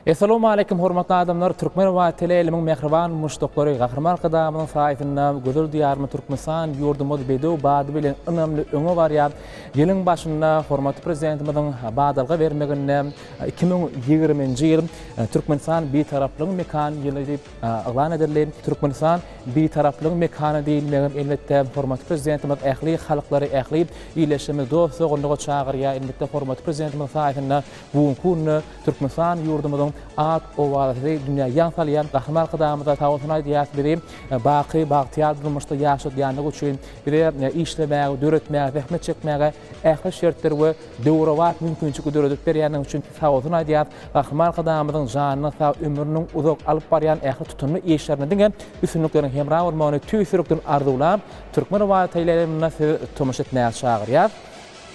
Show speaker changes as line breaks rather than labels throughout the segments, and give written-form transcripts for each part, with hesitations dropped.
Essalawmaleýkim hormatly adamlar Türkmen wagt teleýaýlymyň mähriban muşdaklary Gahryman Arkadagymyzyň saýasynda gözel diýarymyz Türkmenistan ýurdumyz bedew bady bilen ynamly öňe barýar. Ýylyň başynda hormatly Prezidentimiziň badalga bermeginde 2020-nji ýyl Türkmenistan Bitaraplygyň mekany ýyly diýip yglan edildi. Türkmenistan Bitaraplygyň mekany diýilmegem elbetde hormatly Prezidentimiz ähli halklary ähli ildeşlerimizi dost-doganlyga çagyrýar. Elbetde hormatly Prezidentimiziň saýasynda bu günki günde Türkmenistan ýurdumyzyň at-owazasy dünýä ýaň salýan Gahryman Arkadagymyza sag bolsun aýdýarys, bizi baky bagtyýar durmuşda ýaşadýandygy üçin, bize işlemäge, döretmäge, zähmet çekmäge ähli şertleri we döwrebap mümkinçilikleri döredip berýändigi üçin sag bolsun aýdýarys. Gahryman Arkadagymyzyň janynyň sag, ömrüniň uzak, alyp barýan ähli tutumly işlerinde diňe üstünlikleriň hemra bolmagyny tüýs ýürekden arzuwlap, Türkmen owazy teleýaýlymyna sizi tomaşa etmäge çagyrýarys.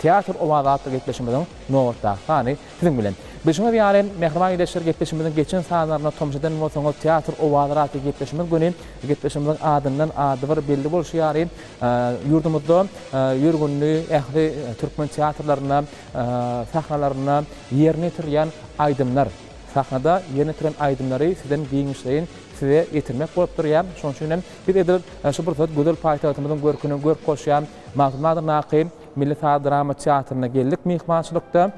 Teatr owazy atly gepleşigimiziň nobatdaky sany siziň bilen. Bilşiňiz ýaly, mähriban ildeşler, gepleşigimiziň geçen sanlaryna tomaşa eden bolsaňyz, Teatr owazlary atly gepleşigimiz göni gepleşigimiziň adyndan adybir belli bolşy ýaly, ýurdumyzda ýörgünli ähli türkmen teatrlarynda, sahnalarynda ýerine ýetirilýän aýdymlar, sahnada ýerine ýetiren aýdymlary sizden giňişleýin size ýetirmek bolup durýar. Şonuň üçin hem biz edil şu pursat gözel paýtagtymyzyň görküne görk goşýan Magtymguly adyndaky Milli saz drama teatryna geldik myhmançylykda.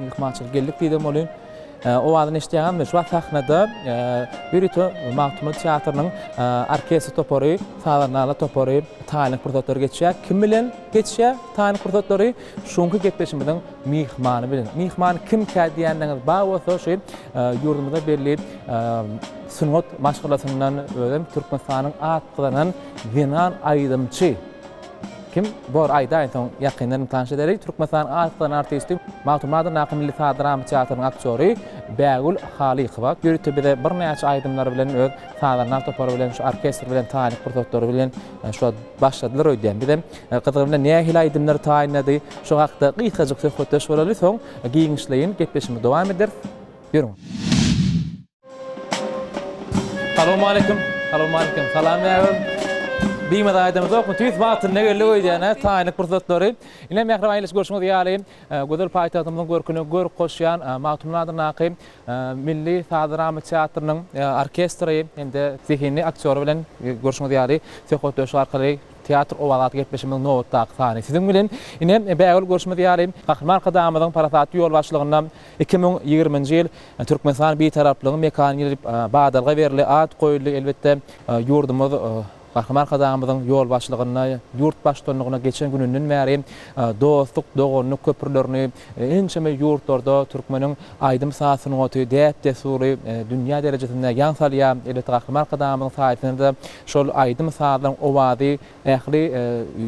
Myhmançylyk geldik diýdim welin, owazyny eşidýäňizmi? Şu wagt sahnada ýörite Magtymguly teatrynyň orkestr topary, sazandalar topary taýynlyk pursatlary geçýär. Kim bilen geçýär taýynlyk pursatlary? Şuňky gepleşigimiziň myhmany bilen. Myhman kimkä diýýänleriňiz bar bolsa, şu ýurdumyzda belli sungat maşgalasyndan, özem Türkmenistanyň at gazanan zenan aýdymçy Kim bor aýdaýyn soň ýakyndan tanyş edeli. Türkmenistanyň at gazanan artisti Magtymguly adyndaky Milli saz drama teatrynyň aktýory Bägül Halykowa ýörite bize birnäçe aýdymlary bilen öz sazandalar topary bilen şu orkestr bilen taýynlyk pursatlary bilen şu wagt başladylar öýdýän. Bizem gyzgyn bilen nähili aýdymlary taýynlady şu hakda gysgajyk söhbetdeş bolaly soň giňişleýin gepleşigimizi dowam ederis. Ýörüň. Salowmaleýkim. Salowmaleýkim. Salam Bägül. Bimaza aýdamyzokmy? Tüýs wagtynda geldik öýdýän, hä? Taýynlyk pursatlary. Ine, mähriban ildeş görşüňiz ýaly, gözel paýtagtymyzyň görküne görk goşýan Magtymguly adyndaky Milli saz-drama teatrynyň orkestri hem-de zehinli aktýory bilen görşüňiz ýaly söhbetdeşlik arkaly Teatr owazy atly gepleşigimiziň nobatdaky sany siziň bilen. Ine, Bägül görşümiz ýaly, Gahryman Arkadagymyzyň parasatly ýolbaşçylygynda 2020-nji ýyl Türkmenistan Bitaraplygyň mekany diýlip badalga berildi, at goýuldy. Elbetde, ýurdumyz Gahryman Arkadagymyzyň ýolbaşçylygynda ýurt baştutanlygyna geçen gününden bäri dostluk, doganlyk köprülerini ençeme ýurtlarda türkmeniň aýdym-saz sungaty, däp-dessury dünýä derejesinde ýaň salýar. Elbetde, Gahryman Arkadagymyzyň saýasynda-da şol aýdym-sazlaryň owazy ähli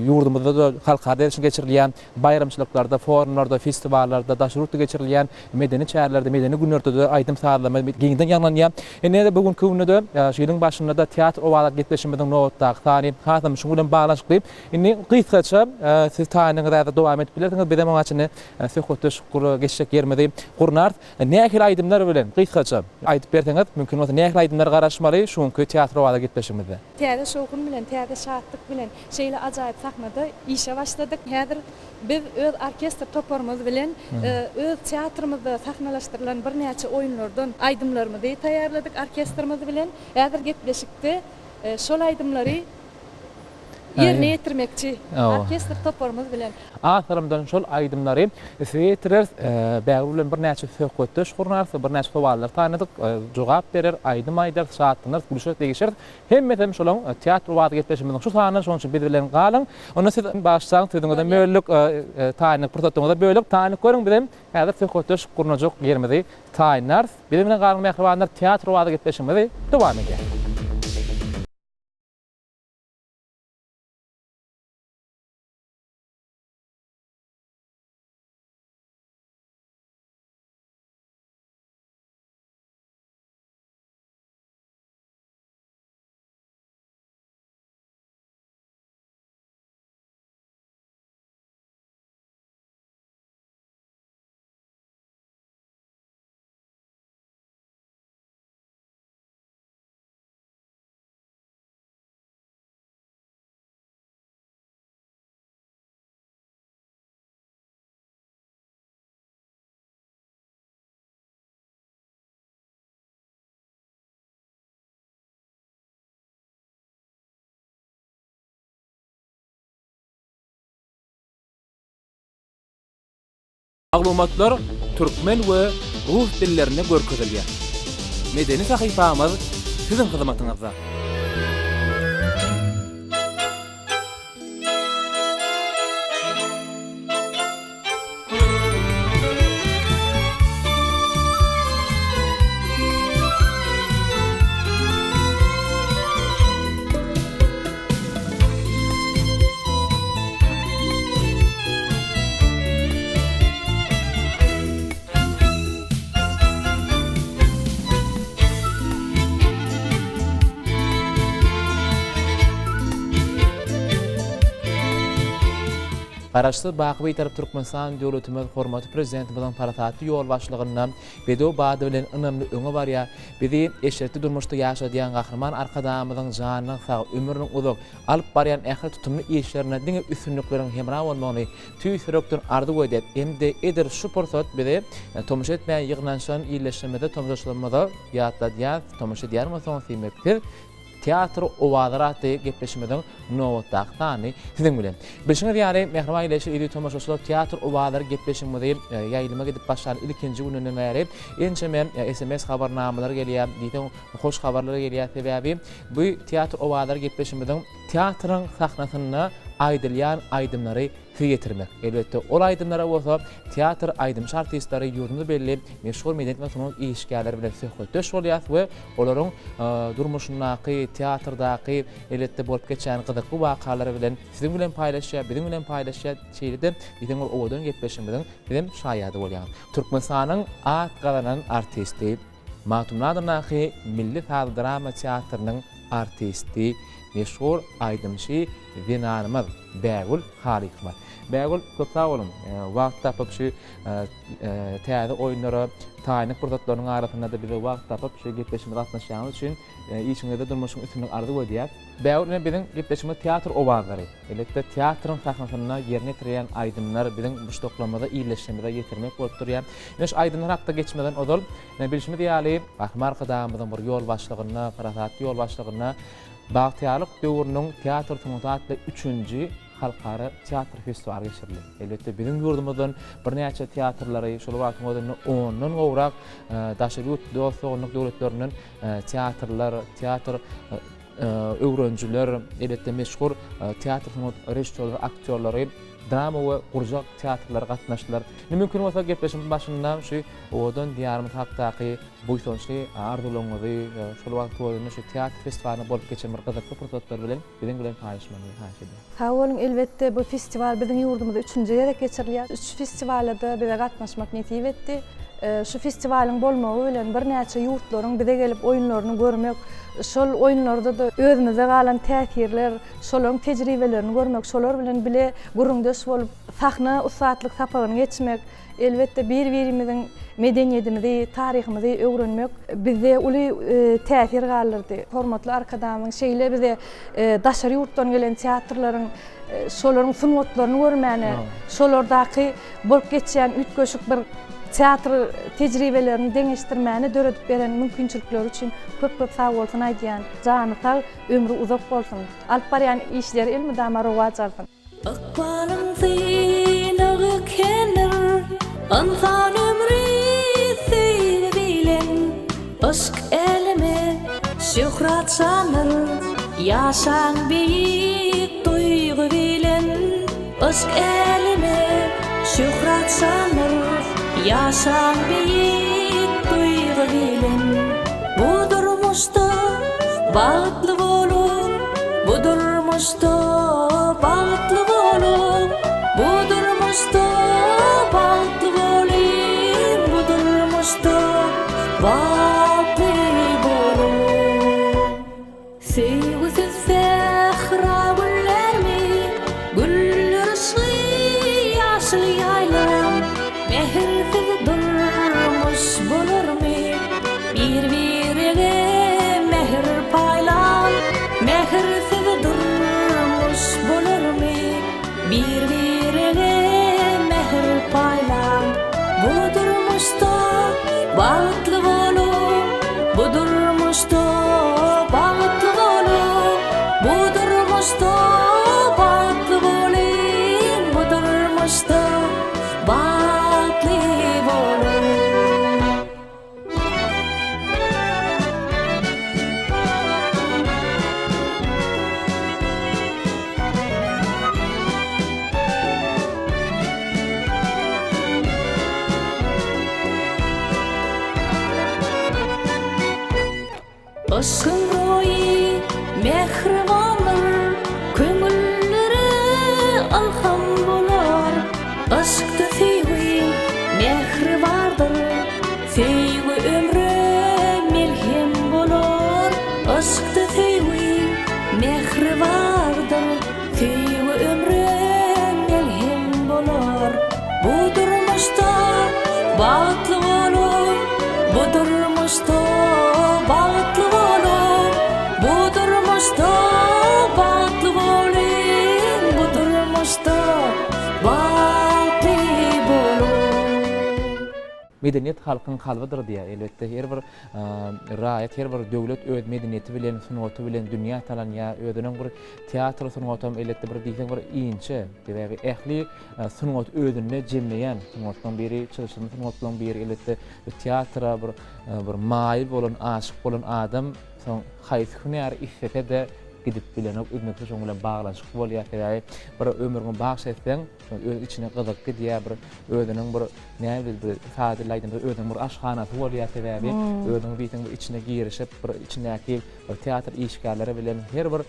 ýurdumyzda-da halkara derejesinde geçirilýän baýramçylyklarda, forumlarda, festiwallarda, daşary ýurtda geçirilýän medeni çärelerde, medeni günlerde-de aýdym-sazlarymyz giňden ýaňlanýar. Ine, bu günki günde-de, şu ýylyň başynda-da Teatr owazy gepleşigimiziň nobatdaky sany hasam şunuň bilen baglanyşykly. Indi gysgaça siz taýynyňyzy häzir dowam edip bilersiňiz. Bizem oňa çenli söhbetdeş geçjek ýerimizi gurnarys. Nähili aýdymlar bilen, gysgaça aýdyp berseňiz, mümkin bolsa nähili aýdymlara garaşmaly şu günki Teatr owazy gepleşigimizde?
Täze şowhun bilen, täze şatlyk bilen şeýle ajaýyp sahnada işe başladyk. Häzir biz öz orkestr toparymyz bilen öz teatrymyzda sahnalaşdyrylan birnäçe oýunlardan aýdymlarymyzy taýýarladyk orkestrimiz bilen. Häzir gepleşikde şol aýdymlary ýerine ýetirmekçi orkestr toparymyz bilen.
Az salymdan şol aýdymlary size ýetireris. Bägül bilen birnäçe söhbetdeş gurnarys, birnäçe sowallar taýynladyk. Jogap berer, aýdym aýdarys, şatlanarys, gülüşeris, degişeris. Hemmesem şolaň teatr owazy gepleşigimiziň şu sanyndan, şonuň üçin biz bilen galyň. Onda siz bagyşlaň, sözüňize böldük, taýynlyk pursatyňyza böldük. Taýynlyk görüň, bizem häzir söhbetdeş gurnajak ýerimizi taýynlarys. Biz bilen galyň mähribanlar, teatr owazy gepleşigimizi dowam edýär. Maglumatlar türkmen we rus dillerinde görkezilýär. Medeni sahypamyz siziň hyzmatyňyzda. Garaşsyz, baky Bitarap Türkmenistan döwletimiz hormatly Prezidentimiziň parasatly ýolbaşçylygynda bedew bady bilen ynamly öňe barýar. Bizi eşretli durmuşda ýaşadýan Gahryman Arkadagymyzyň janynyň sag, ömrüniň uzak, alyp barýan ähli tutumly işlerinde diňe üstünlikleriň hemra bolmagyny tüýs ýürekden arzuw edýäs hem-de edil şu pursat bizi tomaşa etmäge ýygnanyşan ildeşlerimize, tomaşaçylarymyza ýatladýas, tomaşa edýän bolsaňyz, diýmek, siz Teatr owazlary atly gepleşigimiziň nobatdaky sany siziň bilen. Bilşiňiz ýaly, mähriban ildeşler, eziz tomaşaçylar, Teatr owazlary gepleşigimizi ýaýlyma gidip başlan ilkinji gününden bäri ençeme sms habarnamalar gelýär, diýseň hoş habarlar gelýär. Sebäbi bu Teatr owazlary gepleşigimiziň teatryň sahnasynda aýdylýan aýdymlary size ýetirmek. Elbetde, ol aýdymlara bolsa teatr aýdymçy artistleri, ýurdumyza belli meşhur medeniýet we sungat işgärleri bilen söhbetdeş bolýarys we olaryň durmuşyndaky, teatrdaky, elbetde, bolup geçýän gyzykly wakalary bilen siziň bilen paýlaşýar, biziň bilen paýlaşýar. Şeýle-de diýseň bir owadan gepleşigimiziň sizem şaýady bolýaňyz. Türkmenistanyň at gazanan artisti, Magtymguly adyndaky Milli saz-drama teatrynyň artisti, meşhur aýdymçy zenanymyz Bägül Halykowa. Bägül, köp sag boluň. Wagt tapyp şu täze oýunlara taýynlyk pursatlarynyň arasynda-da bize wagt tapyp şu gepleşigimize gatnaşýanyňyz üçin işiňizde durmuşyň üstünlik arzuw edýäs. Bägül ine biziň gepleşigimiz teatr owazlary. Elbetde teatryň sahnasynda ýerine ýetirilýän aýdymlar biziň muşdaklarymyza, ildeşlerimize ýetirmek bolup durýar. Ine şu aýdymlar hakda geçmeden ozal, ine bilşimiz ýaly, Gahryman Arkadagymyzyň bir ýolbaşçylygynda, parasatly ýolbaşçylygynda Bagtyýarlyk döwrüniň teatr sungaty atly üçünji halkara teatr festiwaly geçirildi. Elbetde biziň ýurdumyzdan birnäçe teatrlary, şol wagtyň özünde ondan gowrak daşary ýurt dost-doganlyk döwletlerinden teatrlar, teatr öwrenijiler, elbetde meşhur teatr sungat režissýorlary, aktýorlary, drama we gurjak teatrlary gatnaşdylar. Indi mümkin bolsa gepleşigimiziň başynda şu owadan Diýarymyz hakdaky buýsançly arzuwlaryňyzy, şol wagtyň özünde şu teatr festiwalynda bolup geçen bir gyzykly pursatlar bilen biziň bilen paýlaşmagyňyzy haýyş edýän.
Sag boluň, elbetde bu festiwal biziň ýurdumyzda üçünji gezek geçirilýär. Üç festiwala-da bize gatnaşmak nesip etdi. Şu festiwalyň bolmagy bilen birnäçe ýurtlaryň bize gelip oýunlaryny görmek, şol oýunlarda-da özümizde galan täsirler, şolaryň tejribelerini görmek, şolar bilen bile gürrüňdeş bolup, sahna ussatlyk sapagyny geçmek, elbetde, bir-birimiziň medeniýetimizi, taryhymyzy öwrenmek bizde uly täsir galdyrdy. Hormatly Arkadagymyzyň şeýle bize daşary ýurtdan gelen teatrlaryň şolaryň sungatlaryny görmäne, şolardaky bolup geçýän üýtgeşik bir teatr tejribelerini deňeşdirmäne döredip beren mümkinçilikleri üçin köp-köp sagbolsun aýdýan. Jany sag, ömri uzak bolsun. Alyp barýan işleri elmydama rowaç alsyn.
Ykbalyň synagy kendir, ynsan ömri söýgi bilen. Yşk äleme şöhrat şandyr, Ýaşaň beýik duýgy bilen. Yşk äleme şöhrat şandyr, Ýaşaň beýik duýgy bilen. Bu durmuşda bagtly boluň, Bu durmuşda bagtly boluň, Bu durmuşda bagtly bolyň, Bu durmuşda bagtly boluň. Söýgüsiz sähra güllermi, Güller yşgy ýaşyl ýaýlam. Mähirsiz durmuş bolarmy, Bir-birege mähir paýlan. Mähirsiz durmuş bolarmy, Bir-birege mähir paýlan. Bu durmuşda bagtly boluň, Bu durmuşda bagtly boluň, Bu durmuşda bagtly boluň, Bu durmuşda bagtly. Yşkyň roýy mähribandyr, Köňüllere ylham bolar. Yşkda söýgi mähri bardyr, Söýgi ömre melhem bolar. Yşkda söýgi mähri bardyr, Söýgi ömre melhem bolar. Bu durmuşda bagtly boluň, Bu durmuşda bagtly boluň, Bu durmuşda bagtly boluň, Bu durmuşda bagtly boluň.
Medeniýet halkyň kalbydyr diýýär. Elbetde, her bir raýat, her bir döwlet öz medeniýeti bilen, sungaty bilen dünýä tanalýar. Özüniň bir teatr sungatam elbetde bir diýseň bir inçe, sebäbi ähli sungaty özünde jemleýän sungatlaryň biri, çylşyrymly sungatlaryň biri elbetde teatra bir bir maýyl bolan, aşyk bolan adam soň haýsy hünäri islese-de gidip bilenok, üznüksiz şonuň bilen baglanyşykly bolýar. Sebäbi bir ömrüňi bagyş etseň, öz içine gyzygyp gidýär, bir özüniň bir näme bir bir sada dilde aýdanda özüniň bir aşhanasy bolýar sebäbi özüň diýseň bir içine girişip, bir içindäki bir teatr işgärleri bilen her bir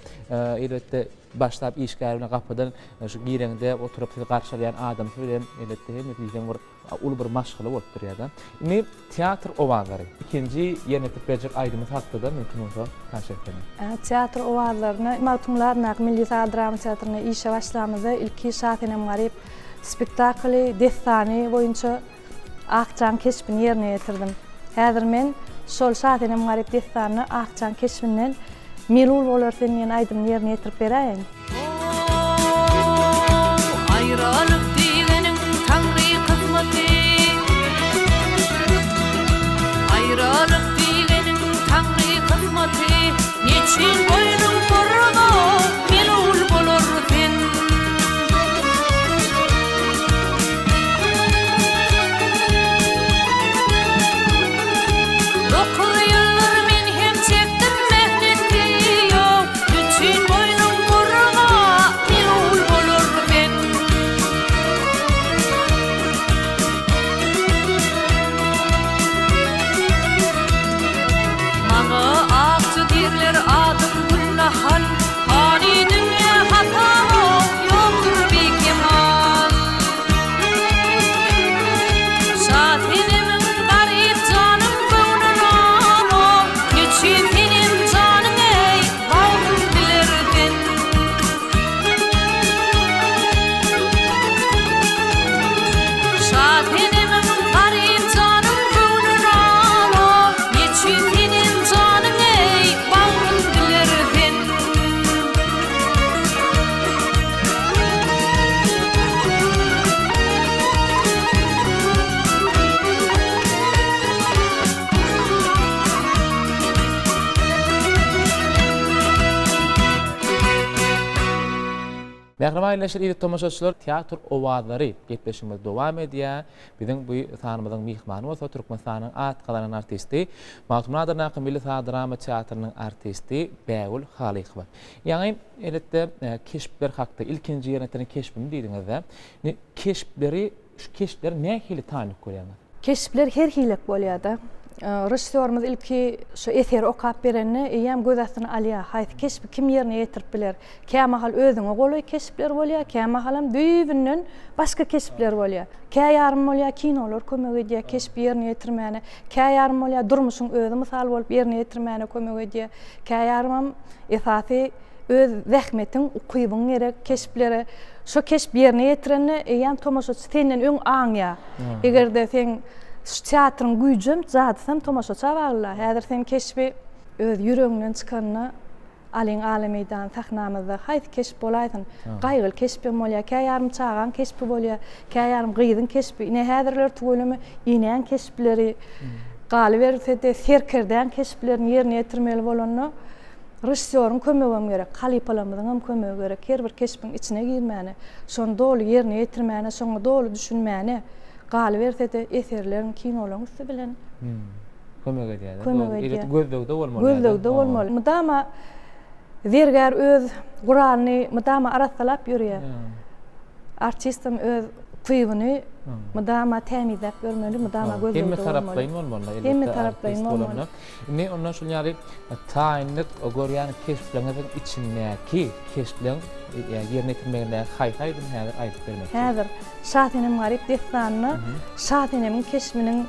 elbetde başlap işgär bilen gapydan şu gireňde oturyp sizi garşylaýan adamsy bilen elbetde hemmesi diýseň bir uly bir maşgala bolup durýar-da. Indi teatr owazlary. Ikinji ýerine ýetirip berjek aýdymyz hakda-da mümkin bolsa tanyş etseňiz.
Teatr owazlaryna Magtymguly adyndaky Milli saz drama teatrynda işe başlamyzda ilki Şasenem-Garyp spektakly, dessany boýunça Akjan keşbini ýerine ýetirdim. Häzir men şol Şasenem-Garyp dessanyny Akjan keşbinden Melul bolar sen diýen aýdymyny ýerine ýetirip beräýiň.
Ho-ow, aýralyk diýgeniň Taňry kysmaty. Aýralyk diýgeniň Taňry kysmaty. Neçün boýnuň burma, melul bolar sen. Dokuz ýyldyr men hem çekdim mähneti, ýok, Üçin boýnuň burma, melul bolar sen. Maňa akja diýrler adym Gülnahal, Pany dünýä hasaba ýokdur bikemal. Şa senemiň garyp janym göwnün ala, Neçün senem janyň eý, bagtym diler sen. Şa senemiň garyp janym göwnün ala, Neçün senem janyň eý, bagrym diler sen.
Mähriban ildeşler, eziz tomaşaçylar, Teatr owazlary gepleşigimiz dowam edýär. Biziň bu sanymyzyň myhmany bolsa Türkmenistanyň at gazanan artisti, Magtymguly adyndaky Milli saz-drama teatrynyň artisti Bägül Halykowa. Ýaňy Elbetde, keşpler hakda, ilkinji ýerine ýetiren keşbim diýdiňiz-dä. Indi keşpleri, şu keşpleri nähili taýynlyk görýäňiz?
Keşpler her hilek bolýar-da. Režissýorymyz ilki şu eseri okap berende eýýäm göz astyna alýar, haýsy keşbi kim ýerine ýetirip biler. Kämahal özüňe golaý keşpler bolýar, kämahalam düýbünden başga keşpler bolýar. Käýarym bolýar kinolar kömek edýär keşbi ýerine ýetirmäne, käýarym bolýar durmuşyň özi mysal bolup ýerine ýetirmäne kömek edýär, käýarymam Esasy öz zähmetiň, ukybyň gerek keşplere. Şo keşp ýerine ýetirende eýýäm tomaşaçy senden öň aňýar. Eger-de seň şu teatryň güýjem, jadysam tomaşaça bagly-la. Häzir sen keşbi öz ýüregiňden çykanyna alyň ala meýdan sahnamyzda haýsy keşp bolaýsyn, gaýgyly keşpem bolýar, käýarym çagaň keşbi bolýar, käýarym gyzyň keşbi. Ine häzirler tüweleme enäň keşpleri galyberse-de serkerdäň keşplerini ýerine ýetirmeli bolanda Režissýoryň kömegem gerek, halypalarymyzyňam kömegi gerek. Her bir keşbiň içine girmäne, şony doly ýerine ýetirmäne, şoňa doly düşünmäne, galyberse-de eserleriň, kinolaryň üsti bilen
kömek edýär.
Kömek edýär.
Gözlegde bolmaly.
Gözlegde bolmaly. Mydama zergär öz guralyny mydama arassalap ýörýär. Artistem öz. Ukybyny mydama tämizläp ýörmeli, mydama gözlegde bolmaly.
Hemme taraplaýyn bolmaly elbetde.
Hemme taraplaýyn bolmaly.
Indi ondan şuny ýaly taýynlyk görýän keşpleriňiziň içindäki keşpleriň ýerine ýetirmegindäki haýsy aýdymy häzir aýdyp bermekçi?
Häzir Şasenem-Garyp dessanynda Şasenemiň keşbiniň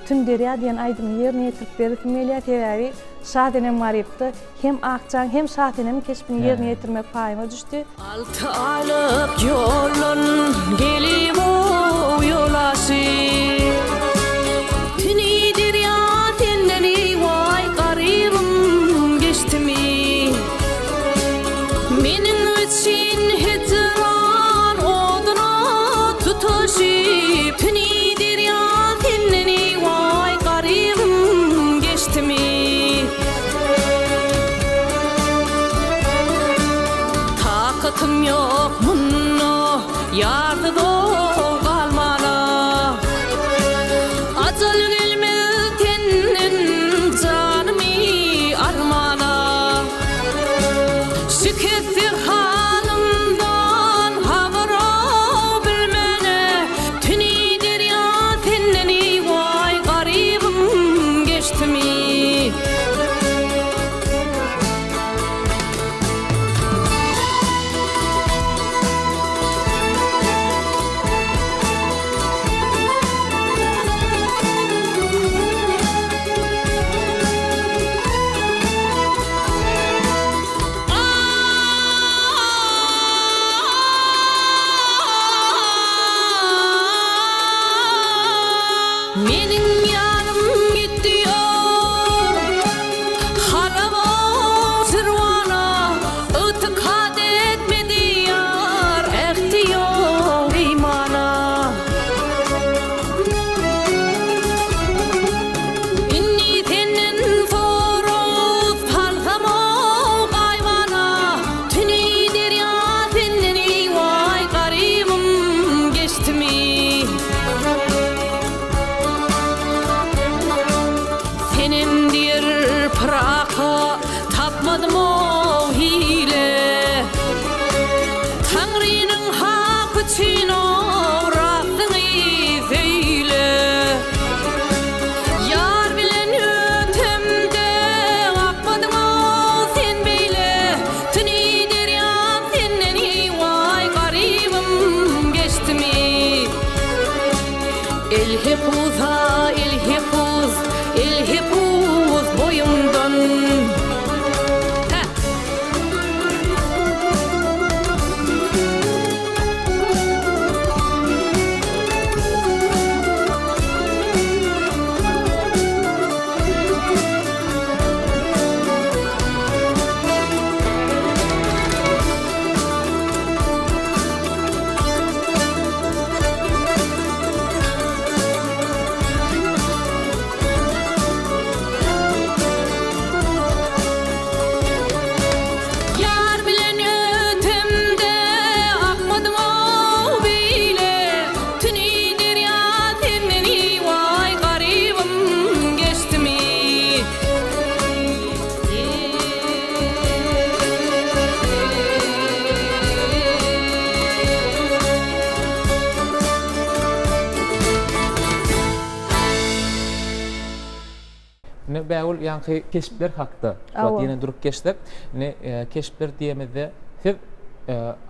Tün derýa diýen aýdymyny ýerine ýetirip beresim gelýär. Sebäbi Şasenem-Garypda hem Akjaň, hem Şasenemiň keşbini ýerine ýetirmek paýyma düşdi.
Alty aýlyk ýoldan gelip-ow ýol aşyp. Tüni derýa senden eý-waý garybym geçdimi? Meniň üçin hijran oduna tutaşyp, Tüni derýa senden eý-waý garybym geçdimi? Takatym ýok munda ýarsyz-ow galmana. Ajal gelmez tenden janymy almana. Şikesti halymdan habar-ow bilmäne. Tüni derýa senden eý-waý garybym geçdimi. Meniň ýarym gitdi ýok. Halaba Şirwana ygtykat etmedi ýar, ähti ýok imana. Indi senden sorag salsam-ow gaýybana, Tüni derýa senden eý-waý garybym geçdimi? Senem diýer pyraka tapmadym-ow hile. Taňrynyň haky üçin-ow rastyňy söýle. Ýar bilen ötemde akmadyň-ow sen beýle. Tüni derýam senden eý-waý garybym geçdimi? Elhepuz-a, elhepuz, elhepuz boýumdan. Hä! Ýar bilen ötemde akmadym-ow beýle, Tüni derýa senden eý-waý garybym geçdimi?
Indi Bägül ýaňky keşpler hakda wagt ýene durup geçsek, indi keşpler diýemizde siz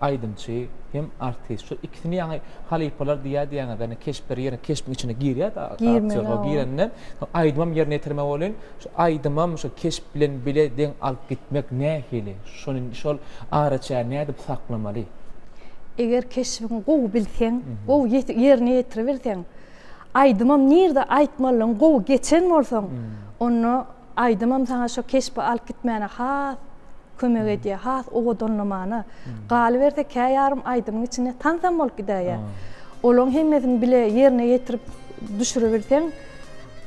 aýdymçy hem artist. Şu ikisini ýaňy halypalar diýýär diýýäňiz, ýagny keşpler ýene keşbiň içine girýär da aktýor girende aýdymam ýerine ýetirmek bolýan. Şu aýdymam şu keşp bilen bile deň alyp gitmek nähili? Şony şol araçägi nädip saklamaly?
Eger keşbiňi gowy bilseň, gowy ýerine ýetiribilseň, aýdymam nirde aýtmalydygyny gowy geçen bolsaň, onda aýdymam saňa şo keşbi alyp gitmäne has kömek edýär, has owadanlamana. Galyberse käýarym aýdymyň içinde tansam bolup gidäýýär. Olaň hemmesini bile ýerine ýetirip düşüribilseň,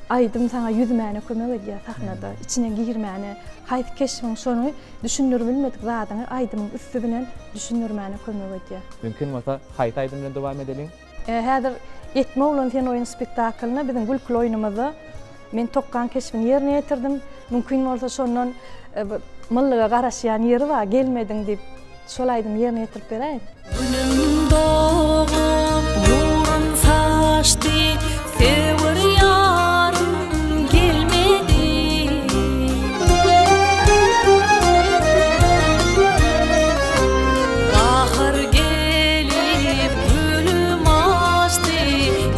aýdym saňa ýüzmäne kömek edýär sahnada, içine girmäne, haýsy keşbiň şony düşündiribilmedik zadyňy aýdymyň üsti bilen düşündirmäne kömek edýär.
Mümkin bolsa haýsy aýdym bilen dowam edeliň?
Häzir Etme oglan sen oýun spektaklynda biziň gülküli oýnumyzda men Tokgaň keşbini ýerine ýetirdim. Mümkin bolsa şondan bir Myllyga garaşýan ýeri bar, gelmediň diýip şol aýdymy ýerine ýetirip beräýiň.
Günüm dogup.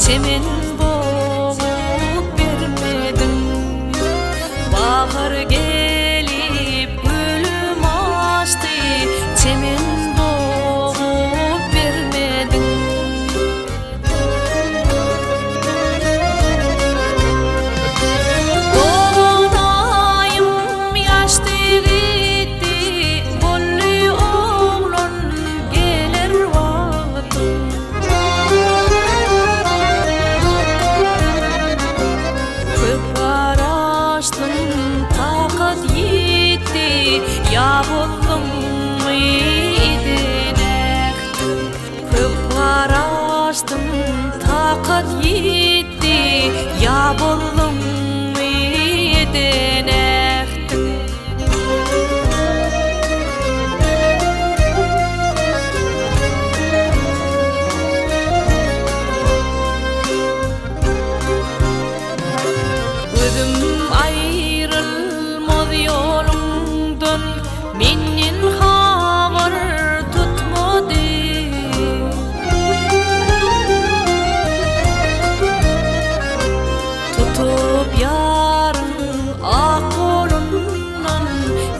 Çemen bogup bermediň. Bahar gelip gülüm açdy, Çemen bogup bermediň. Dogan aýym ýaşdy gitdi, Boldy oglan geler wagtyň. Köp garaşdym, takat ýitdi, Ýa bozduňmy eden ähtiň? Köp garaşdym, takat ýitdi, Ýa bozduňmy eden ähtiň? Gözüm aýrylmaz ýoluňdan, Menden habar tutmady. Tutup ýaryň ak golundan,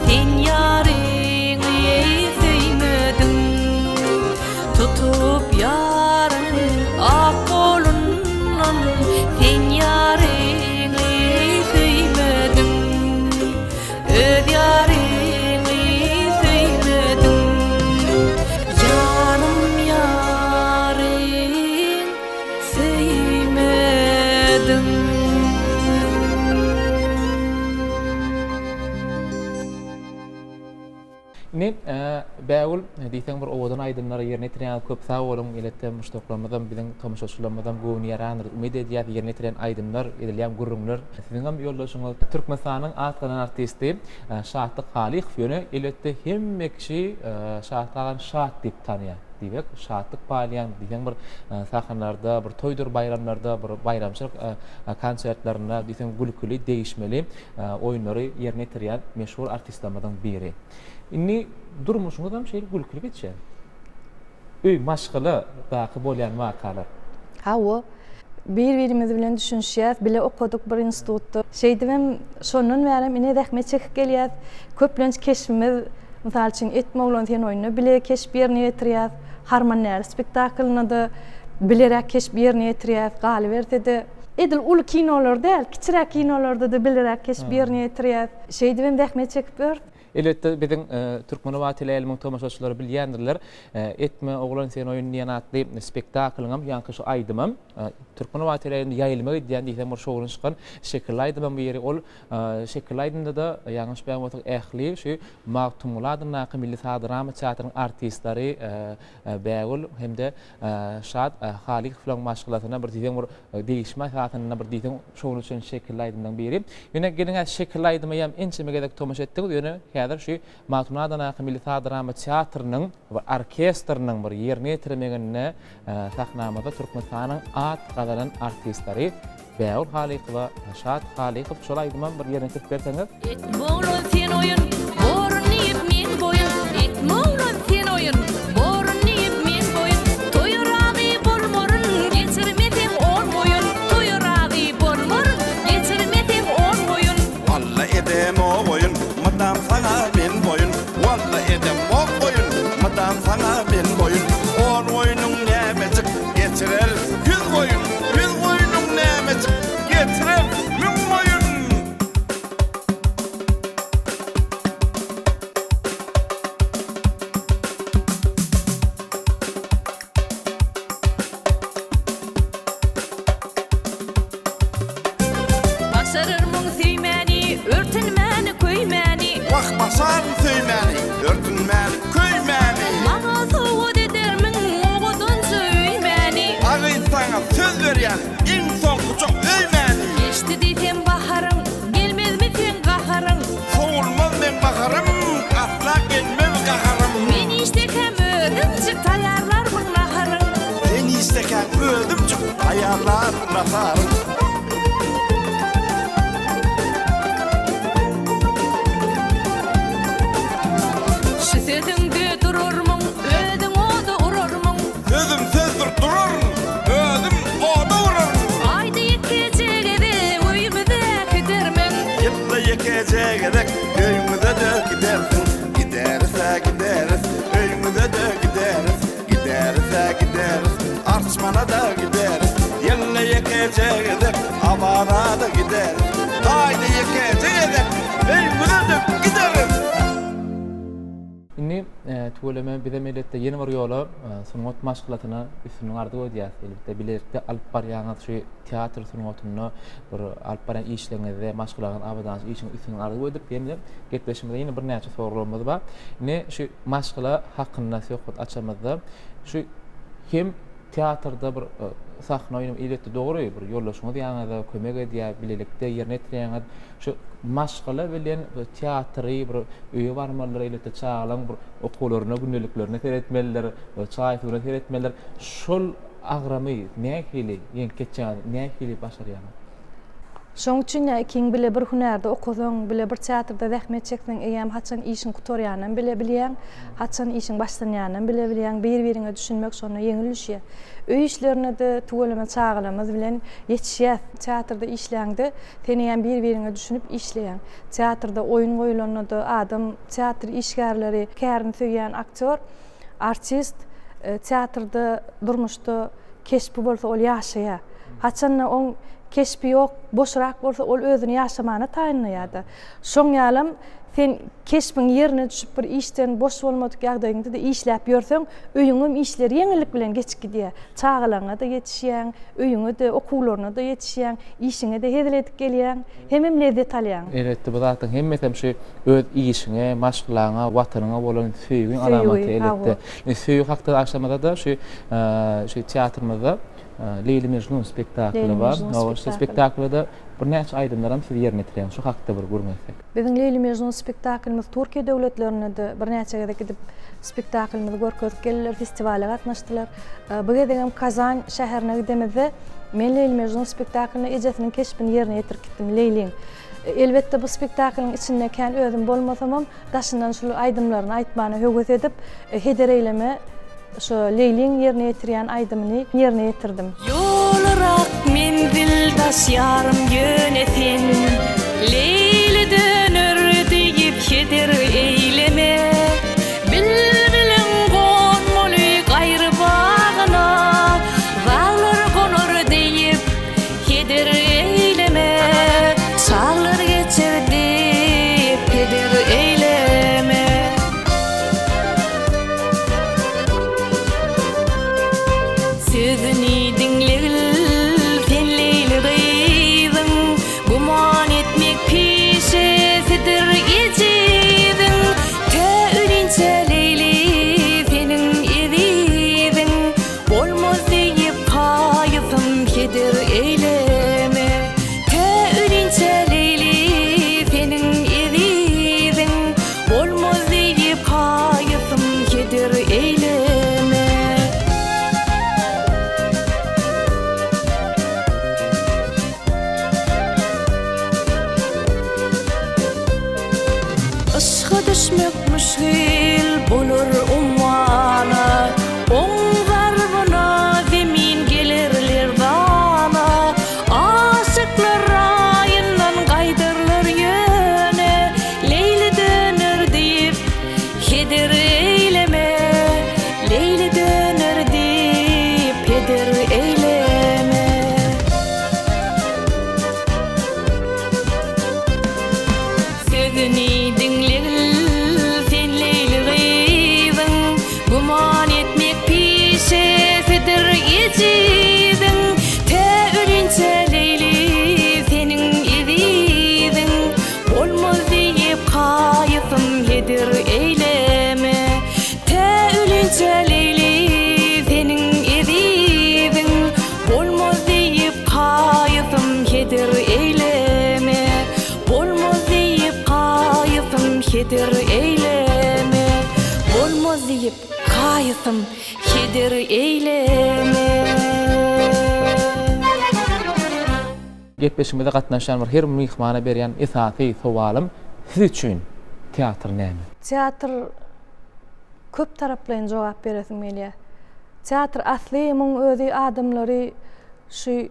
Sen ýaryňy söýmediň. Tutup ýaryň ak golundan, Sen ýaryňy söýmediň. Öz ýaryňy söýmediň. Ýarym ýaryň söýmediň.
Indi Bägül diýseň bir owadan aýdymlary ýerine ýetirýäňiz köp sag boluň elbetde muşdaklarymyzam biziň tomaşaçylarymyzam göwni ýarandyr umyt edýäs ýerine ýetiren aýdymlar edilýän gürrüňler siziňem ýoldaşyňyz Türkmenistanyň at gazanan artisti Şatlyk Halykow ýöne elbetde hemme kişi Şatlyk agany Şat diýip tanýar diýmek şatlyk paýlaýan diýseň bir sahnalarda bir toýdur baýramlarda bir baýramçylyk konsertlerinde diýseň gülküli degişmeli oýunlary ýerine ýetirýän meşhur artistlerimiziň biri. Indi durmuşyňyzam şeýle gülküli geçýär. Öý, maşgala daky bolýan wakalar.
Hawa. Bir-birimiz bilen düşünişýäs, bile okadyk bir institutda. Şeýdibem şondan bärem ine zähmet çekip gelýäs. Köplenç keşbimiz, mysal üçin, Etme oglan sen oýnunda bile keşp ýerine ýetirýäs. Harman däli spektaklynda-da bileräk keşp ýerine ýetirýäs. Galyberse-de, edil uly kinolar däl, kiçiräk kinolarda-da bileräk keşp ýerine ýetirýäs. Şeýdibem zähmet çekip ýörüs.
Elbetde, biziň Türkmenobat teleýaýlymyň tomaşaçylary bilýändirler. Etme, oglan sen oýun diýen atly spektaklyňam, ýaňky şu aýdymam Türkmenobat teleýaýlymynda ýaýlyma gidýän diýseň bir şowuna çykan şekilli aýdymam biri. Ol şekilli aýdymda-da, ýalňyşmaýan bolsak, ähli şu Magtymguly adyndaky milli saz-drama teatrynyň artistleri Bägül hem-de Şat Halykowlaryň maşgalasyna bir diýseň bir degişme esasynda bir diýseň şowuna düşen şekilli aýdymlaryň biri. Ýöne geliň-ä şekilli aýdyma ýam ençeme gezek tomaşa etdiňiz, ýöne häzir şu Magtymguly adyndaky milli saz-drama teatrynyň bir orkestriniň bir ýerine ýetirmeginde sahnamyzda Türkmenistanyň at gazanan artistleri Bägül Halykowa, Şat Halykow şol aýdymam bir ýerine ýetirip berseňiz.
Etme oglan sen oýun, borun diýip men boýun, Etme oglan sen oýun, borun diýip men boýun, Toýa razy bolmaryn, geçirmeseň on goýun, Toýa razy bolmaryn, geçirmeseň on goýun.
Walla edemok oýun, mydam saňa men boýun, Walla edemok oýun, mydam saňa men boýun, On goýnuň nämejik, geçireris ýüz goýun, Ýüz goýnuň nämejik, getireris müň goýun.
Başararmyň söýmäni, örtenmäni, köýmäni?
Wah, başaryn söýmäni, örtünmäni, köýmäni.
Maňa sowgat edermiň owadanja öýmäni?
A gyz saňa söz berýän, iň soňkuja öýmäni.
Geçdi diýsem baharyň, gelmezmi seň gaharyň?
Sowulmaz meň baharym, asla gelmez gaharym.
Men işdekäm özümjik taýýarlarmyň naharyň?
Sen işdekäň özümjik taýýarlaryn naharyň.
Şu sözüňde durarmyň, özüň oda urarmyň?
Sözüm sözdür duraryn, özüm oda uraryn. ýekeje gezek öýüňize-de gidersiň. Gideris-ä gideris, öýüňize-de gideris. Gideris-ä gideris, Arçmana-da gideris. Ýylda ýekeje gezek Awaza-da gideris. Aýda ýekeje gezek öýüňize-de gideris.
Indi tüweleme bizem elbetde ýene bir ýola sungat maşgalasyna üstünlik arzuw edýäris. Elbetde bilelikde alyp barýaňyz şu teatr sungatynda bir alyp barýan işleriňizde maşgalaňyz abadançylyk işiňizde üstünlik arzuw edip hem-de gepleşigimizde ýene birnäçe soraglarymyz bar. Indi şu maşgala hakynda söhbet açamyzda şu hem teatrda bir sahna oýny elbetde dogry bir ýoldaşyňyz ýanyňyzda kömek edýär, bilelikde ýerine ýetirýäňiz. Şu maşgala bilen teatry bir öýe barmalydyr, elbetde çagalaryň bir okuwlaryna, gündeliklerine seretmelidir, çaý-suwuna seretmelidir. Şol agramy nähili ýeňip geçýäňiz, nähili başarýaňyz?
Şoň üçin-de ikiň bile bir hünärde okasaň, bile bir teatrda zähmet çekseň, eýýäm haçan işiň gutarýanynam bile bilýäň, haçan işiň başlanýanynam bile bilýäň, bir-biriňe düşünmek şonda ýeňil düşýär. Öý işlerine-de tüweleme çagalarymyz bilen ýetişýäs. Teatrda işläňde Sen eýýäm bir-biriňe düşünip işleýäň. Teatrda oýun goýulanda-da adam, teatr işgärleri, kärini söýýän aktýor, artist teatrda, durmuşda keşbi bolsa ol ýaşaýar. Haçanda oň keşbi ýok, boşrak bolsa ol özüni ýaşamana taýynlaýar-da. Şoň ýalam sen keşbiň ýerine düşüp bir işden boş bolmadyk ýagdaýyňda-da işläp ýörseň, öýüňem işleri ýeňillik bilen geçip gidýär. Çagalaryňa-da ýetişýäň, öýüňe-de, okuwlaryna-da ýetişýäň, işiňe-de hezil edip gelýäň, hemem lezzet alýaň.
Elbetde, bu zatlaryň hemmesem şu öz işiňe, maşgalaňa, Watanyňa bolan söýgiň alamaty, elbetde. Indi söýgi hakda agşamyzda-da şu şu teatrymyzda Leýli-Mejnun spektakly bar. Şu spektaklyda birnäçe aýdymlaram siz ýerine ýetirýäňiz. Şu hakda bir gürrüň etsek.
Biziň Leýli-Mejnun spektaklymyz Türkiýe döwletlerinde-de birnäçe gezek gidip spektaklymyzy görkezip geldiler, festiwala gatnaşdylar. Bu gezegem Kazan şäherine gidemizde men Leýli-Mejnun spektaklynda ejesiniň keşbini ýerine ýetirip gitdim, Leýliň. Elbetde bu spektaklyň içinde kän özüm bolmasamam, daşyndan şul aýdymlaryny aýtmana höwes edip, heder eýleme şo Leýliň ýerine ýetirýän aýdymyny ýerine ýetirdim.
Ýol yrak, menzil daş ýarym ýöne sen Leýli döner diýip heder eýleme. Bilbiliň gonmaly gaýry bagyna, Zaglar gonar diýip heder eýleme. Çaglar geçer diýip heder eýleme. Sözüni diňlegil sen leýli gyzyň, Güman etmek pişesidir ejiziň. Tä ölinçä Leýli seniň eziziň, Bolmaz diýip haýysym heder eýleme. Tä ölinçä Leýli seniň eziziň, Bolmaz diýip haýysym heder eýleme. Yşga düşmek müşgil bolar ummana, Oň zarbyna zemin geler lerzana. Aşyklar raýyndan gaýdarlar ýöne, Leýli döner diýip, heder eýleme, Leýli döner diýip, heder eýleme. Sözüni diňlegil sen Leýli gyzyň, Güman etmek pişesidir ejiziň. Tä ölinçä Leýli seniň eziziň, Bolmaz diýip kaýysym heder eýleme. Tä ölinçä Leýli seniň eziziň, Bolmaz diýip kaýysym heder eýleme. Bolmaz diýip kaýysym heder eýleme. Bolmaz diýip kaýysym heder eýleme.
Gepleşigimize gatnaşýan bir her myhmana berýän esasy sowalym siz üçin teatr näme?
Teatr köp taraplaýyn jogap beresim gelýär. Teatr asly muň özi adamlary şu.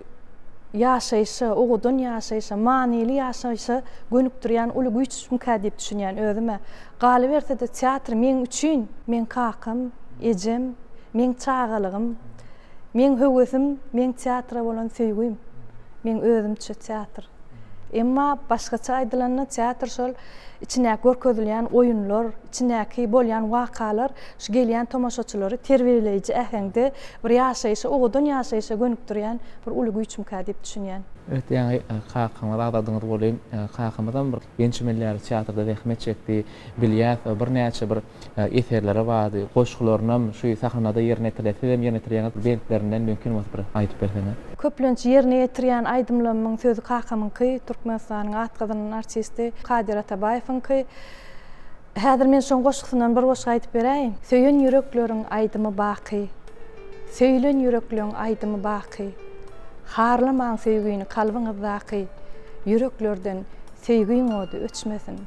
ýaşaýşa, owadan ýaşaýşa, manyly ýaşaýşa gönükdirýän uly güýçmükä diýip düşünýän özüm-ä. Galyberse-de teatr meň üçin, meň kakam, ejem, meň çagalygym, meň höwesim, meň teatra bolan söýgüm. Meň özümçe teatr. Emma başgaça aýdylanda teatr şol içindäki görkezilýän oýunlar, içindäki bolýan wakalar şu gelýän tomaşaçylary terbiýeleýji äheňde bir ýaşaýşa, owadan ýaşaýşa gönükdirýän bir uly güýçmükä diýip düşünýän.
Evet, ýaňy kakaňyzy agzadyňyz welin, kakamyzam bir ençeme ýyl bäri teatrda zähmet çekdi. Bilýäs, birnäçe bir eserleri bardy, goşgularynam şu sahnada ýerine ýetirýär. Sizem ýerine ýetirýäňiz, bir bentlerinden mümkin bolsa bir aýdyp berseňiz.
Köplenç ýerine ýetirýän aýdymlarymyň sözi kakamyňky, Türkmenistanyň at gazanan artisti Kadyr Atabaýewiňki. Häzir men şoň goşgusyndan bir goşgy aýdyp beräýin. Söýen ýürekleriň aýdymy baky, Söýülen ýürekleň aýdymy baky. Harlamaň söýgini kalbyňyzdaky, Ýüreklerden söýgiň ody öçmesin.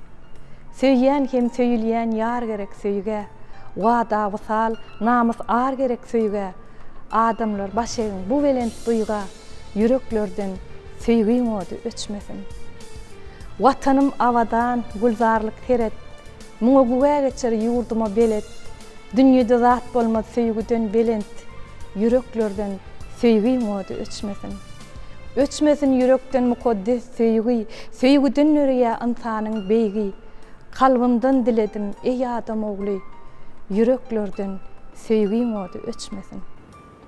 Söýýän hem söýülýän ýar gerek söýgä, Wada, wysal, namys, ar gerek söýgä. Adamlar baş egiň bu belent duýga, Ýüreklerden söýgiň ody öçmesin. Watanym abadan, gülzarlyk seret, Muňa güwä geçer ýurduma belet. Dünýede zat bolmaz söýgüden belent, Ýüreklerden söýgiň ody öçmesin. Öçmesin ýürekden mukaddes söýgi, Söýgüden döreýär ynsanyň beýgi. Kalbymdan diledim, eý adam ogly, Ýüreklerden söýgiň ody öçmesin.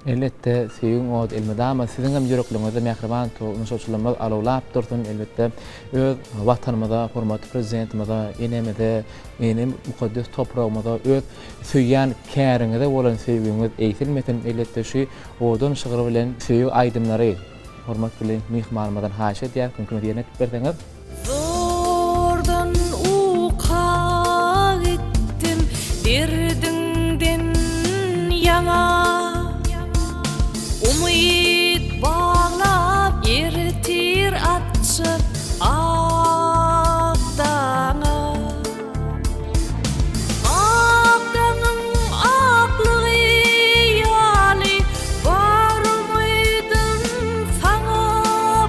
Elbetde, söýgiň ody elmydama siziň hem ýürekleriňizde mähriban tomaşaçylarymyz alawlap dursun. Elbetde, öz Watanymyza, hormatly Prezidentimize, enemize, ene mukaddes topragymyza, öz söýýän käriňize bolan söýgiňiz egsilmesin. Elbetde, şu owadan şygyr bilen söýgi aýdymlary hormat bilen myhmanymyzdan haýyş edýäris, mümkin bolsa ýerine ýetirip berseňiz.
Zordan uka gitdim derdiňden ýaňa Umyt baglap ertir atjak ak daňa. Ak daňyň aklygy ýaly Bar umydym saňa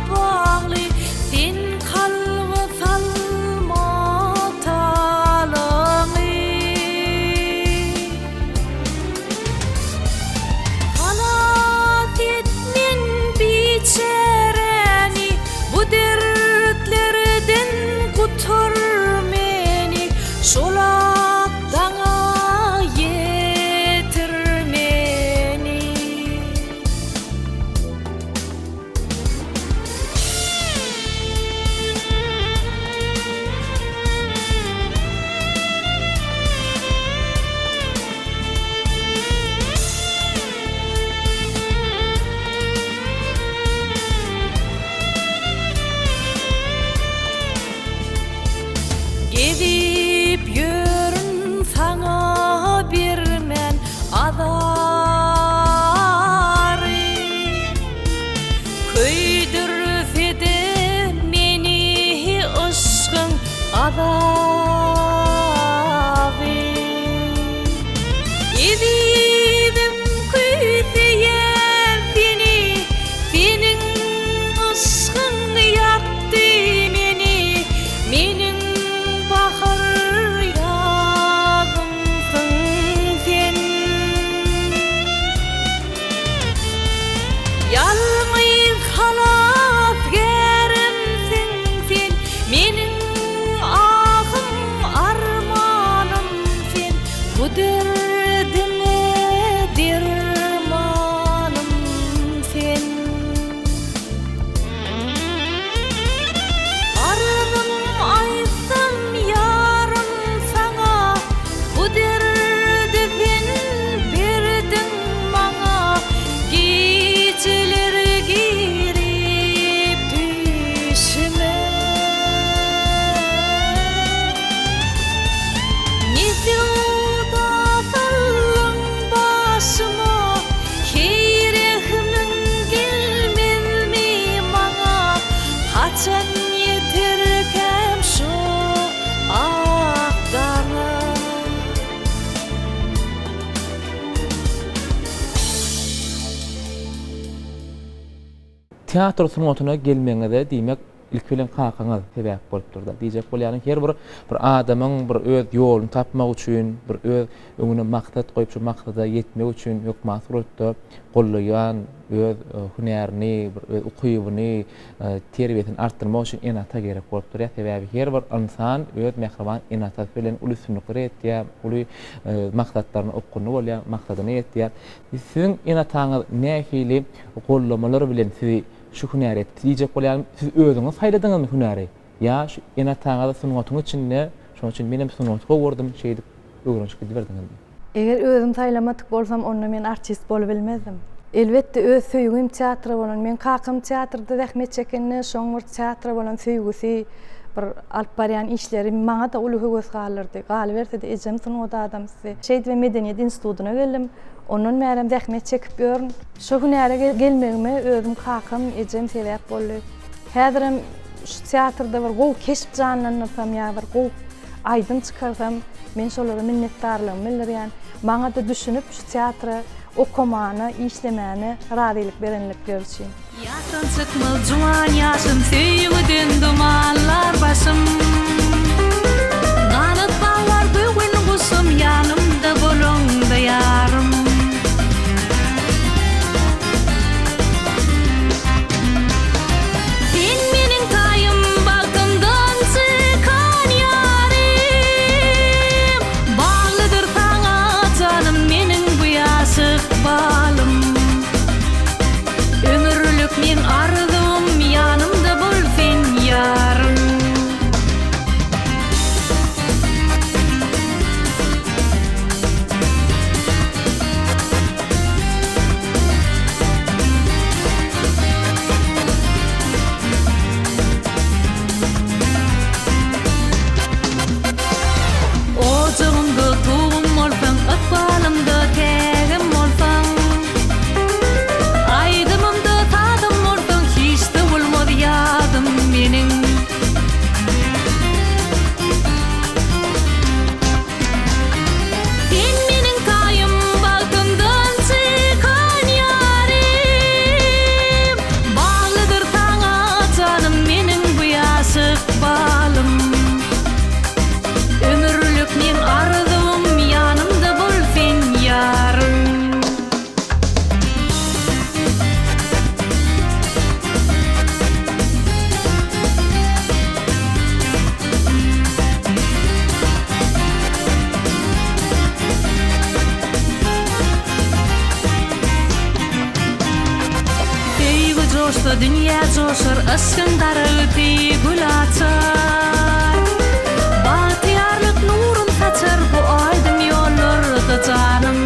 bagly Sen kalba salma talaňy. Halas et men biçäräni, Bu dertlerden gutar meni, Şol ak daňa ýetir meni. Gezip ýörün saňa bermän azary. Köýdürse-de meni yşgyň azaby. Ezizim küýseýän seni, Seniň yşgyň ýakdy meni, Meniň bahar ýazymsyň sen. Ýalňyz halasgärimsiň sen, Meniň ahym armanym sen, Bu derdime dermanym sen. Arzym aýtsam ýarym saňa, Bu derdi sen berdiň maňa, Gijeler girip düýşüme. Ne söwda saldyň başyma, Heý rehmiň gelmezmi maňa, Haçan ýeterkäm şu ak daňa.
Teatr sungatyna gelmegiňize diýmek ilki bilen kakaňyz sebäp bolupdyr-da. Diýjek bolýanym her bir bir adamyň bir öz ýoluny tapmak üçin, bir öz öňüne maksat goýup şo maksada ýetmek üçin hökman suratda gollaýan öz hünärini, bir öz ukybyny, terbiýesini artdyrmak üçin ene-ata gerek bolup durýar. Sebäbi her bir ynsan öz mähriban ene-atasy bilen uly üstünliklere ýetýär, uly maksatlaryna okgunly bolýar, maksadyna ýetýär. Siziň ene-ataňyz nähili gollamalar bilen sizi şu hünäre etdi diýjek bolýaryn. Siz özüňiz saýladyňyzmy hünäri? Ýa şu ene-ataňyz sungatyň içinde, şonuň üçin menem sungaty gowy gördüm, şeýdip öwrenişip gidiberdiňizmi?
Eger özüm saýlamadyk bolsam, onda men artist bolubilmezdim. Elbetde, öz söýgim teatra bolan. Meň kakam teatrda zähmet çekende, şoň bir teatra bolan söýgüsi, bir alyp barýan işleri maňa-da uly höwes galdyrdy. Galyberse-de, ejem sungat adamsy. Şeýdibem medeniýet institutyna geldim. Ondan bärem zähmet çekip ýörün. Şu hünäre gelmegime özüm kakam, ejem sebäp boldy. Häzirem şu teatrda bir gowy keşp janlandyrsam ýa bir gowy aýdym çykarsam, men şolara minnetdarlygymy bildirýän. Maňa-da düşünip şu teatra okamana, işlemäne razylyk berenlikleri üçin.
Ýatdan çykmaz juwan ýaşym Söýgüden dumanlar başym Ganat baglar göwün guşum Ýanymda bolaňda ýarym. Sen meniň taýym bagtymdan çykan ýarym Baglydyr saňa janym meniň bu ýaş ykbalym. Ömürlik meň arzuwym ýanymda bol sen ýarym. Ojagymda tugum bolsaň, ykbalymda tägim bolsaň. Aýdymymda sazym bolsaň, hiç sowulmaz ýadym meniň. Sen meniň taýym, bagtymdan çykan ýarym. Baglydyr saňa janym meniň bu ýaş ykbalym. Ömürlik meň arzuwym, ýanymda bol sen ýarym. Söýgi joşsa dünýä joşar, yşkyň daragty gül açar. Bagtyýarlyk nurun saçar bu aýdyň ýollarda janym.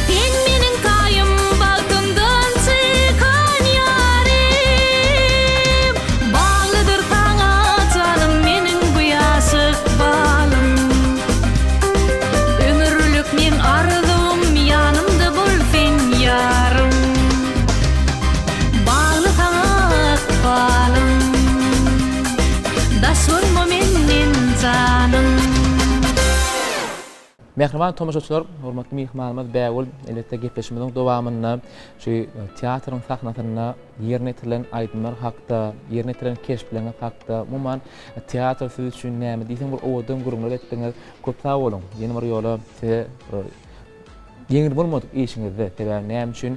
Sen meniň taýym, bagtymdan çykan ýarym. Baglydyr saňa janym meniň bu ýaş ykbalym. Ömürlik meň arzuwym ýanymda bol sen ýarym. Bagly saňa ykbalym. Daş bolma menden janym.
Mähriban tomaşaçylar, hormatly myhmanymyz Bägül, elbetde gepleşigimiziň dowamynda şu teatryň sahnasynda ýerine ýetirilen aýdymlar hakda, ýerine ýetiren keşpleriňiz hakda, umuman, teatr siz üçin näme diýseň bir owadan gürrüňler etdiňiz. Köp sag boluň. Ýene bir ýola size bir ýeňil bolmadyk işiňizde, sebäbi näme üçin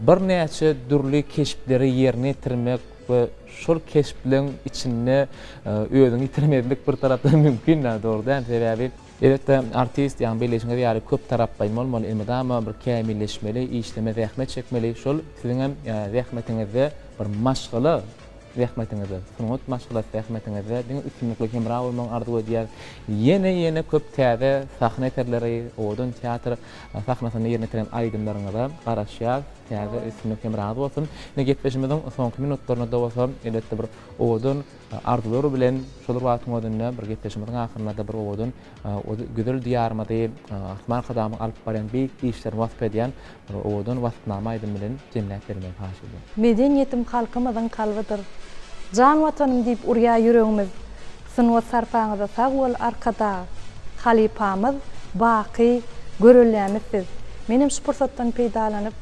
birnäçe dürli keşpleri ýerine ýetirmek we şol keşpleň içinde özüňi ýitirmezlik bir tarapdan mümkin däl, dogry däl, sebäbi Elbetde, artist, ýagny belleýşiňiz ýaly, köp taraplaýyn bolmaly, elmydama bir kämilleşmeli, işleme, zähmet çekmeli. Şol siziňem zähmetiňizde bir maşgala zähmetiňizde, sungat maşgalasy zähmetiňizde diňe üstünlikli hemra bolmagyny arzuw edýäris. Ýene-ýene köp täze sahna eserleri, owadan teatr sahnasynda ýerine ýetiren aýdymlaryňyza garaşýas. Täze üstünlik hemraňyz bolsun. Ine gepleşigimiziň soňky minutlarynda bolsa, elbetde bir owadan Arzuwlar bilen şol bir wagtyň özünde bir gepleşigimiziň ahyrynda-da bir owadan gözel Diýarymyzy Gahryman Arkadagymyzyň alyp barýan beýik işlerini wasp edýän bir owadan waspnama aýdym bilen jemläp bermegi haýyş edýän.
Medeniýetim halkymyzyň kalbydyr. Jan Watanym diýip urýar ýüregimiz. Sungat sarpaňyza sag bol Arkadag. Halypamyz baky. Göreldämiz siz. Menem şu pursatdan peýdalanyp,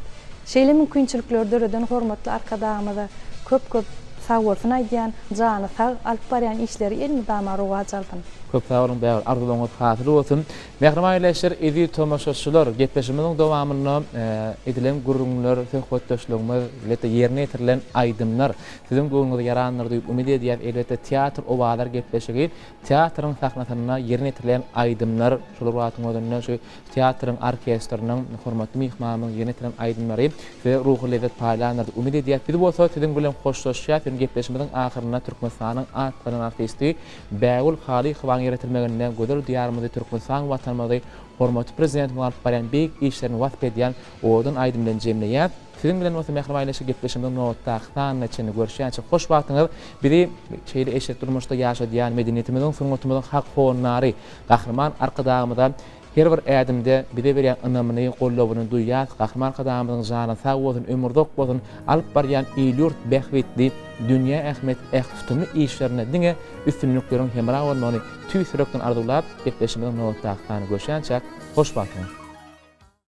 şeýle mümkinçilikleri döreden hormatly Arkadagymyza köp-köp sagbolsun aýdýan, jany sag, alyp barýan işleri elmydama rowaç alsyn.
Köp sag boluň Bägül, arzuwlaryňyz hasyl bolsun. Mähriban ildeşler, eziz tomaşaçylar, gepleşigimiziň dowamynda edilen gürrüňler, söhbetdeşligimiz, elbetde ýerine ýetirilen aýdymlar siziň göwnüňize ýarandyr diýip umyt edýäs. Elbetde teatr owazlar gepleşigi teatryň sahnasynda ýerine ýetirilen aýdymlar, şol bir wagtyň özünde şu teatryň orkestriniň hormatly myhmanymyzyň ýerine ýetiren aýdymlary size ruhy lezzet paýlandyr diýip umyt edýäs. Biz bolsa siziň bilen hoşlaşýas. Ýöne gepleşigimiziň ahyrynda Türkmenistanyň at gazanan artisti Bägül Halykowanyň ýöretilmeginde gözel Diýarymyzy, Türkmenistan Watanymyzy hormatly Prezidentimiziň alyp barýan beýik işlerini wasp edýän owadan aýdym bilen jemleýäs. Siziň bilen bolsa mähriban ildeşler gepleşigimiziň nobatdaky sanyna çenli görüşýänçä hoş wagtyňyz bizi şeýle eşretli durmuşda ýaşadýan medeniýetimiziň, sungatymyzyň hak howandary Gahryman Arkadagymyza her bir ädimde bize berýän ynamyny, goldawyny duýýas. Gahryman Arkadagymyzyň jany sag bolsun, ömri uzak bolsun, alyp barýan il-ýurt bähbitli, dünýä ähmiýetli ähli tutumly işlerinde diňe üstünlikleriň hemra bolmagyny tüýs ýürekden arzuwlap, gepleşigimiziň nobatdaky sanyna görüşýänçäk hoş wagtyňyz.